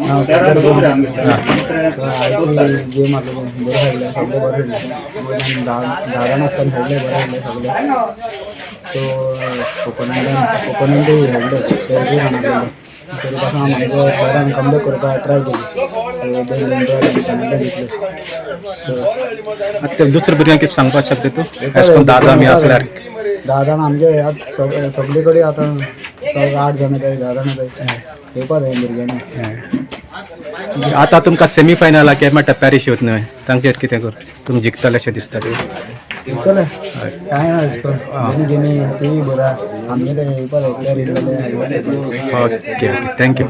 नांव सागर गोंस. आयची गेम आसलो बरें खेळ्ळे, सगळे बरें खेळ्ळे. वयल्यान 10 जाण आसतना खेळ्ळे, बरें खेळ्ळे सगळे. सो ओपोनंटूय खेळ्ळे, ते जाण आसले तरी पासून आमगे बऱ्यान कमबॅक करपाक ट्राय केली. सो दोन गेम ड्रॉ जिखले. सो आतां ते दुसऱ्या भुरग्यांक कितें सांगपाक शकता तूं, अशें करून 10 जाण आमी आसल्यार? 10 जाण आमगे आतां सगळे कडेन, आतां सगळे 8 जाण येताय, 10 जाण येताय, येवपा जाय भुरग्यांनी. आतां तुमकां सेमी फायनलाक हे म्हणटा पॅरीस येवत न्हय, तांचेर कितें कर तुमी जिखतले अशें दिसता? जिखतले, कांय ना अशें करून दोनी गेमी तेय बरा आमगेले येवपा जाय player येयलेले. Okay okay, thank you.